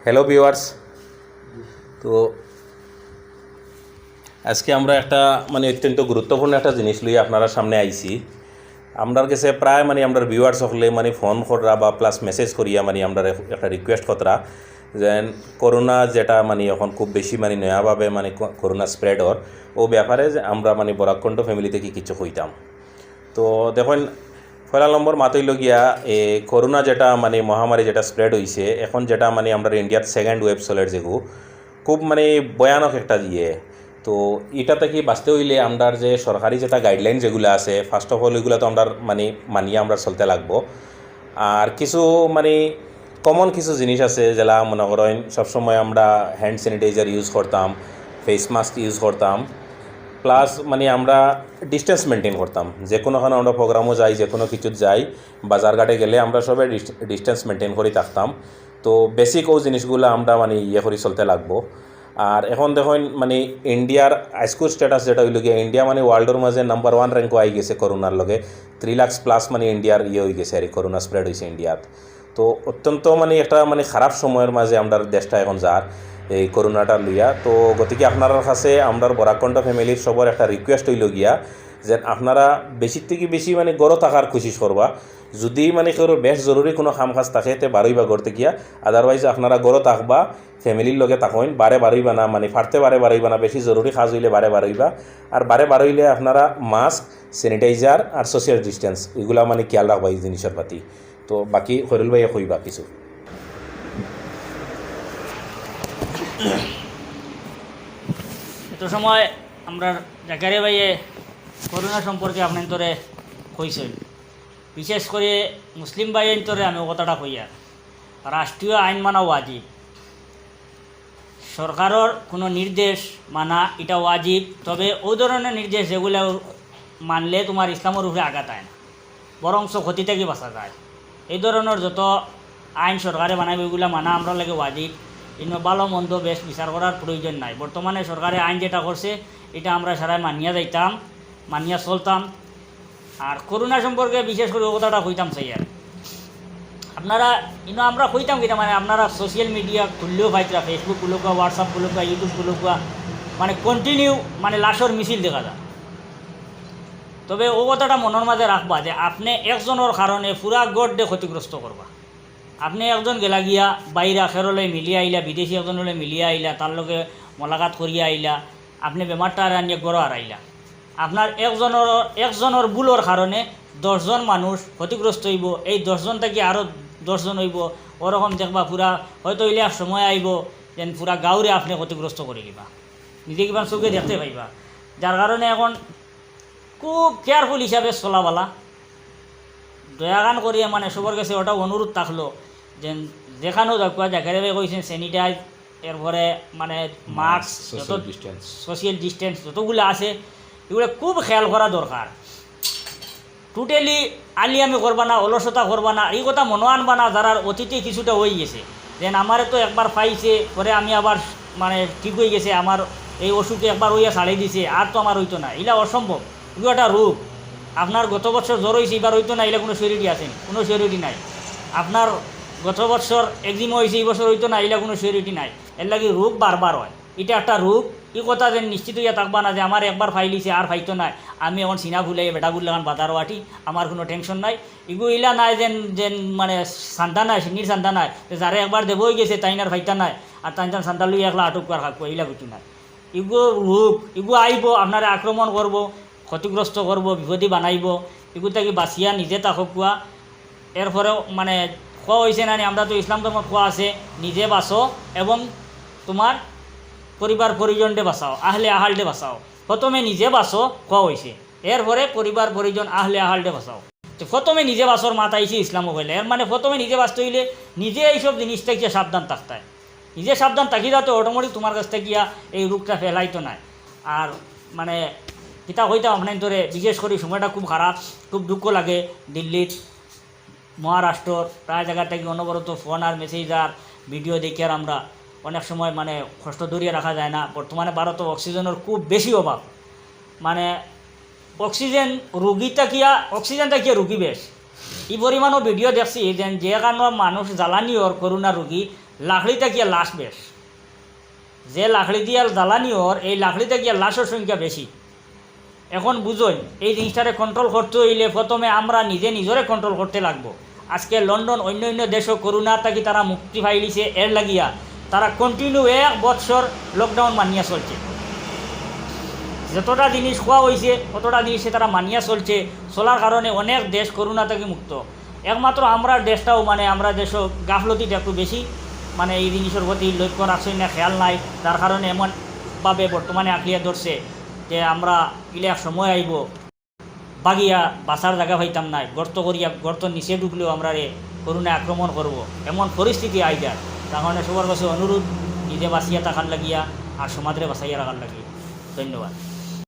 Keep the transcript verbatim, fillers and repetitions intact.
Hello viewers, তো আজকে আমরা একটা মানে অত্যন্ত গুরুত্বপূর্ণ একটা জিনিস লইয়া আপনারার সামনে আইছি। আমরার গেছে প্রায় মানে আমরার ভিউয়ার্স হকলে মানে ফোন কররা বা প্লাস মেসেজ করিয়া মানে আমরার এক-, একটা রিকোয়েস্ট কররা যে করোনা যেটা মানে এখন খুব বেশি মানে নয়াভাবে মানে ক-, করোনা স্প্রেড অর, ও ব্যাপারে যে আমরা মানে বরাক কণ্ঠ ফ্যামিলি থাকি কিছু কইতাম। তো দেখইন, পয়লা নম্বর মাত অইলো গিয়া, এ, করোনা যেটা মানে মহামারী যেটা স্প্রেড অইছে, এখন যেটা মানে আমরার ইন্ডিয়াত সেকেন্ড ওয়েভ চলের যেগু, খুব মানে ভয়ানক একটা ইয়ে। তো ইটা থাকি বাঁচতে অইলে আমরার যে সরকারি যেটা গাইডলাইন যেগুলা আছে, ফার্স্ট অফ অল ওইগুলা তো আমরার মানে মানিয়া আমরা চলতে লাগবো। আর কিছু মানে কমন কিছু জিনিস আছে, যেলা মনে করইন সবসময় আমরা হ্যান্ড স্যানিটাইজার ইউজ করতাম, ফেস মাস্ক ইউজ করতাম, প্লাস মানে আমরা ডিস্টেন্স মেনটেন করতাম। যে কোনো খানো আমরা প্রোগ্রামও যাই, যে কোনো কিছুত যাই, বাজারঘাটে গেলে আমরা সবে ডিস-, ডিস্টেন্স মেনটেন করি থাকতাম। তো বেসিক ও জিনিসগুলা আমরা মানে ইয়ে করি চলতে লাগবো। আর এখন দেখইন মানে ইন্ডিয়ার আইজকুর স্ট্যাটাস যেটা অইলো গিয়া, ইন্ডিয়া মানে ওয়ার্ল্ডর মাঝে নাম্বার ওয়ান র্যাঙ্কও আই গেছে করোনার লগে, থ্রি লাখ প্লাস মানে ইন্ডিয়ার ইয়ে অই গেছে আর কি, করোনা স্প্রেড অইছে ইন্ডিয়াত। তো অত্যন্ত মানে একটা মানে খারাপ সময়র মাঝে আমরার দেশটা এখন যার এই করোনাটা লইয়া। তো গতিকে আপনারার কাছে আমরার বরাক কণ্ঠ ফ্যামিলির সবর একটা রিকোয়েস্ট অইলো গিয়া যে আপনারা বেশি থাকি বেশি মানে ঘরো থাকার কোশিশ করবা। যদি মানে কেউর বেশ জরুরি কোনো কাম কাজ থাকে তে বারইবা ঘর থাকিয়া, আদারওয়াইজ আপনারা ঘরো থাকবা, ফ্যামিলির লগে থাকইন, বারে বারইবা না, মানে পারতে বারে বারইবা না, বেশি জরুরি কাজ অইলে বারে বারইবা। আর বারে বারইলে আপনারা মাস্ক, স্যানিটাইজার আর সোশিয়াল ডিস্টেন্স এগুলা মানে খেয়াল রাখবা এই জিনিসর প্রতি। তো বাকি খয়রুল ভাইয়ে কইবা কিছু। এত সময় আমরার জাকারিয়া ভাইয়ে করোনা সম্পর্কে আপনাইন্তরে কইছইন, বিশেষ করি মুসলিম ভাইয়াইন্তরে আমি কথাটা কইয়ার, রাষ্ট্রীয় আইন মানা ওয়াজিব, সরকারর কোনো নির্দেশ মানা ইটা ওয়াজিব। তবে ও ধরনের নির্দেশ যেগুলা মানলে তোমার ইসলামর উপরে আঘাত আয় না, বরঞ্চ ক্ষতি থাকি বাঁচা যায়। এই ধরনের যত আইন সরকারে বানাইবো, এগুলা মানা আমরার লাগি ওয়াজিব। ইনো ভালো মন্দ বেশ বিচার করার প্রয়োজন নাই। বর্তমানে সরকারে আইন যেটা করছে, ইটা আমরা সারাই মানিয়া যাইতাম, মানিয়া চলতাম। আর করোনা সম্পর্কে বিশেষ করি ও কথাটা কইতাম চাইয়ার, আপনারা ইনো আমরা কইতাম কিতা, মানে আপনারা সোশিয়াল মিডিয়া খুললেও পাইতরা, Facebook খুলুকা, WhatsApp খুলুকা, YouTube খুলুকা, মানে কন্টিনিউ মানে লাশর মিছিল দেখা যায়। তবে ও কথাটা মনর মাঝে রাখবা যে আপনে একজনর কারণে পুরা ঘররে ক্ষতিগ্রস্ত করবা। আপনে একজন গেলা গিয়া বাইরা কেউর লগে মিলিয়া আইলা, বিদেশি একজনর লগে মিলিয়া আইলা, তার লগে মোলাকাত করিয়া আইলা, আপনে বেমারটা আর আনিয়া ঘরো হারাইলা। আপনার একজনর, একজনর ভুলর কারণে দশজন মানুষ ক্ষতিগ্রস্ত অইবো, এই দশজন থাকি আরও দশজন অইবো, ওরকম দেখবা পুরা হয়তো অইলে এক সময় আইবো যেন পুরা গাঁওরে আপনে ক্ষতিগ্রস্ত করি দিবা, নিজে কিবা চোখে দেখতে পাইবা। যার কারণে এখন খুব কেয়ারফুল হিসাবে চলা বালা। দয়াখান করিয়া মানে সবর গেছে ওটা অনুরোধ থাকলো যে যেখানেও যাউক্কা, জাকারিয়া ভাইয়ে কইছইন স্যানিটাইজ, এরপরে মানে mask, social distance. Social distance যতগুলা আছে, এগুলা খুব খেয়াল করা দরকার। টোটালি আলিয়ামি করবা না, অলসতা করবা না, এই কথা মনো আনবা না যারার অতীতে কিছুটা অই গেছে। যেন আমারে তো একবার পাইছে, পরে আমি আবার মানে ঠিক অই গেছে, আমার এই অসুখে একবার অইয়া ছাড়ি দিছে, আর তো আমার অইতো না, ইলা অসম্ভব। ইগু একটা রোগ। আপনার গত বছর জ্বর অইছে, ইবার অইতো না, ইলা কোনো সিওরিটি আছে নি? কোনো সিওরিটি নাই। আপনার গত বছর একজিমা অইছে, ই বছর অইতো না, ইলা কোনো সিওরিটি নাই। এর লাগি রোগ বারবার অয়, ইটা একটা রোগ। ই কথা যেন নিশ্চিত অইয়া থাকবা না যে আমারে একবার পাইলিছে আর পাইতো নায়, আমি এখন সিনা ফুলাই বেটাগুর লাখান বাজারো আটি, আমার কোনো টেনশন নাই। ইগু ইলা নায় যেন, যেন মানে চান্দা নায়, শিন্নির চান্দা নায়, যে যারে একবার দেওয়া অই গেছে তাইন আর পাইতা নায়, আর তাইন তান চান্দা লইয়া একলা আটক করার খাকুয়া, ইলা কিছু নায়। ইগু রোগ, ইগু আইবো, আপনারে আক্রমণ করবো, ক্ষতিগ্রস্ত করবো, বিপদী বানাইবো। ইগু থাকি বাঁচিয়া নিজে থাকউক্কা। এরপরেও মানে কওয়া অইছে না নি, আমরা তো ইসলাম ধর্মত কওয়া আছে, নিজে বাঁচো এবং তোমার পরিবার পরিজনরে বাঁচাও, আহলে আহালরে বাঁচাও। প্রথমে নিজে বাঁচো কওয়া অইছে, এরপরে পরিবার পরিজন আহলে আহালরে বাঁচাও। তো প্রথমে নিজে বাঁচর মাত আইছে ইসলামো কইলে, এর মানে প্রথমে নিজে বাঁচতে অইলে নিজে এইসব জিনিস থাকিয়া সাবধান থাকতে অয়। নিজে সাবধান থাকি যাতে অটোমেটিক তোমার কাছ থাকিয়া এই রোগটা ফেলাইতো নায়। আর মানে কিতা কইতাম আপনাইন্তরে, বিশেষ করি সময়টা খুব খারাপ, খুব দুঃখ লাগে। দিল্লিত, মহারাষ্ট্রর প্রায় জাগা থাকি অনবরত ফোন আর মেসেজ আর ভিডিও দেখিয়ার আমরা অনেক সময় মানে কষ্ট ধরিয়া রাখা যায় না। বর্তমানে ভারতো অক্সিজেনর খুব বেশি অভাব, মানে অক্সিজেন রুগী থাকিয়া, অক্সিজেন থাকিয়া রুগী বেশ। ই পরিমাণও ভিডিও দেখছি যে যেখানো মানুষ জ্বালানি অর করোনা রুগী, লাকড়ি থাকিয়া লাশ বেশ। যে লাকড়ি দিয়া জ্বালানি অর, এই লাকড়ি থাকিয়া লাশর সংখ্যা বেশি। এখন বুঝইন, এই জিনিসটারে কন্ট্রোল করতে অইলে প্রথমে আমরা নিজে নিজরে কন্ট্রোল করতে লাগবো। আজকে লন্ডন, অন্য অন্য দেশও করোনা থাকি তারা মুক্তি পাইলিছে, এর লাগিয়া তারা কন্টিনিউ এক বৎসর লকডাউন মানিয়া চলছে। যতটা জিনিস খোয়া অইছে, অতটা জিনিসে তারা মানিয়া চলছে। চলার কারণে অনেক দেশ করোনা থাকি মুক্ত। একমাত্র আমরার দেশটাও, মানে, আমরার দেশও গাফলতিটা একটু বেশি, মানে, এই জিনিসর প্রতি লক্ষ্য রাখছইন না, খেয়াল নাই, যার কারণে এমনভাবে বর্তমানে আঁকড়িয়া ধরছে যে আমরা ইলা এক সময় আইবো, ভাগিয়া বাঁচার জাগা পাইতাম নায়, গর্ত করিয়া, গর্তর নিচে ঢুকলেও আমরারে করোনায় আক্রমণ করবো, এমন পরিস্থিতি আই যার। তার কারণে সবার কাছে অনুরোধ, নিজে বাঁচিয়া থাকার লাগিয়া আর সমাজরে বাঁচাইয়া রাখার লাগি। ধন্যবাদ।